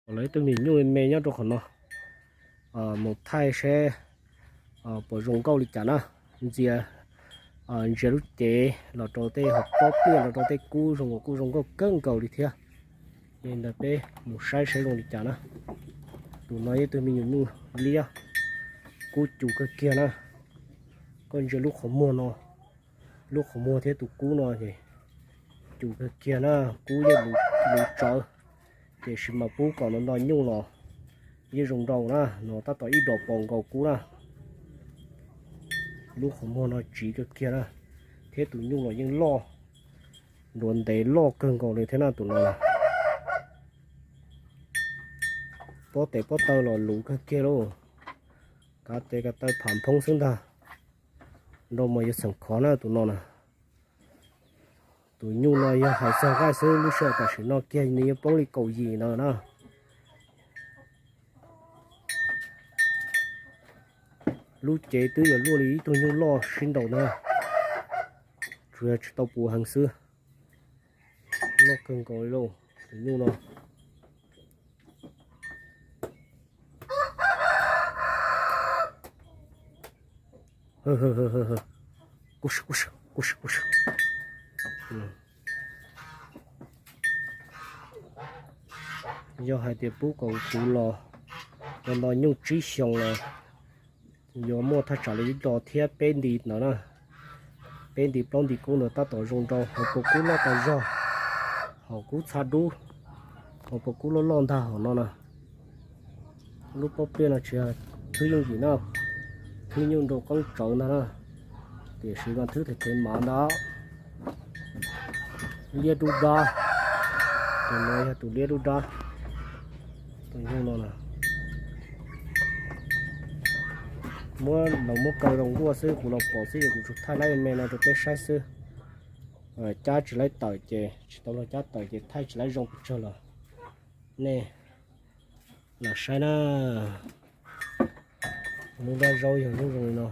Los ib tug me nyuj me nyob rau qhov no, mus thaij seb puas zoo nkauj li cas na. Ntsia, ntsia lub cev los rau tej hauv pob pliaj los rau tej kub zoo, kuj zoo nkauj kawg nkaus li thiab. Ces ntawd peb mus saib saib zoo li cas na. Tus no yog tug me nyuam nyuj liab, kub cus kawg kiag na. Koj ntsia lub qhov muag no, lub qhov muag thiab tus kub no ces cus kawg kiag na. Kub yeej luv tsawv, tiam sis mas pub kom no nto nyuj los yeej zoo nraus na. No tab tom ib dos pos nkaus kub na. Lub qhov muag no tsiv kawg kiag na, thiab tus nyuj los yeej loj, nruas ntev loj kawg nkaus li thiab na tus no. Pob tes pob taw los luv kawg kiag lauj. Kav tes kav taw pham phoob xwb ntag. Nrau mas yuav xeem khov na tus no na. Tus nyuj no yog hais txog nqaij xwb, lub sij hawm tam sim no kiag nws yuav poob li kaum yim ntawd na. Lub cev twb yuav luaj li ib tug nyuj loj sib nraus na, tsuas yog tsis tau puv heev xwb. Loj kawg nkaus li lauj tus nyuj no. Yog hais tias pub kom kuv los, yog nto nyuj tsib xyoos los yuav muaj thaj tsam li ib dos thiab peb nti ntawd na. Peb nti plaub nti kub ntawd tab tom zoo nrau, hauv paus kub loj tas zog, hauv kub txha dub, hauv paus kub loj loj ntag hauv no na. Lub pob pliaj no tsis yog thwb yooj yim na, thwb nyuj nrau qoob tsawv ntag na, tiam sis mas thwb them them mav ntag. Liab dub dab, tus no yog tus liab dub dab. Tus nyuj no na, muab los muab kaw zoo nkuaj xwb, kuv los pom xwb es kuv tsuas thaij lab me no rau peb saib xwb. Cab tsis laib tawm ces tsis tau luag cab tawm ces thaij tsis laib zoo pes tsawg los nej los saib na. Lub dab zaub yog lub zoo li no.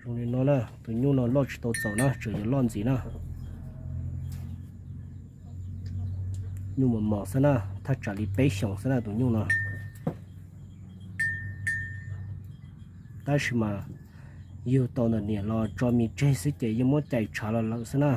Zoo li no na, tus nyuj no loj tsis tau txaus na, tseem yuav loj ntxiv na. Nyuj mos mos xwb na, thaj tsam li peb xyoos xwb na tus nyuj no. Tab sis mas yug tau ntawm niam los tso mis tseg xwb ces yeej muab cais tshav los lawm xwb na.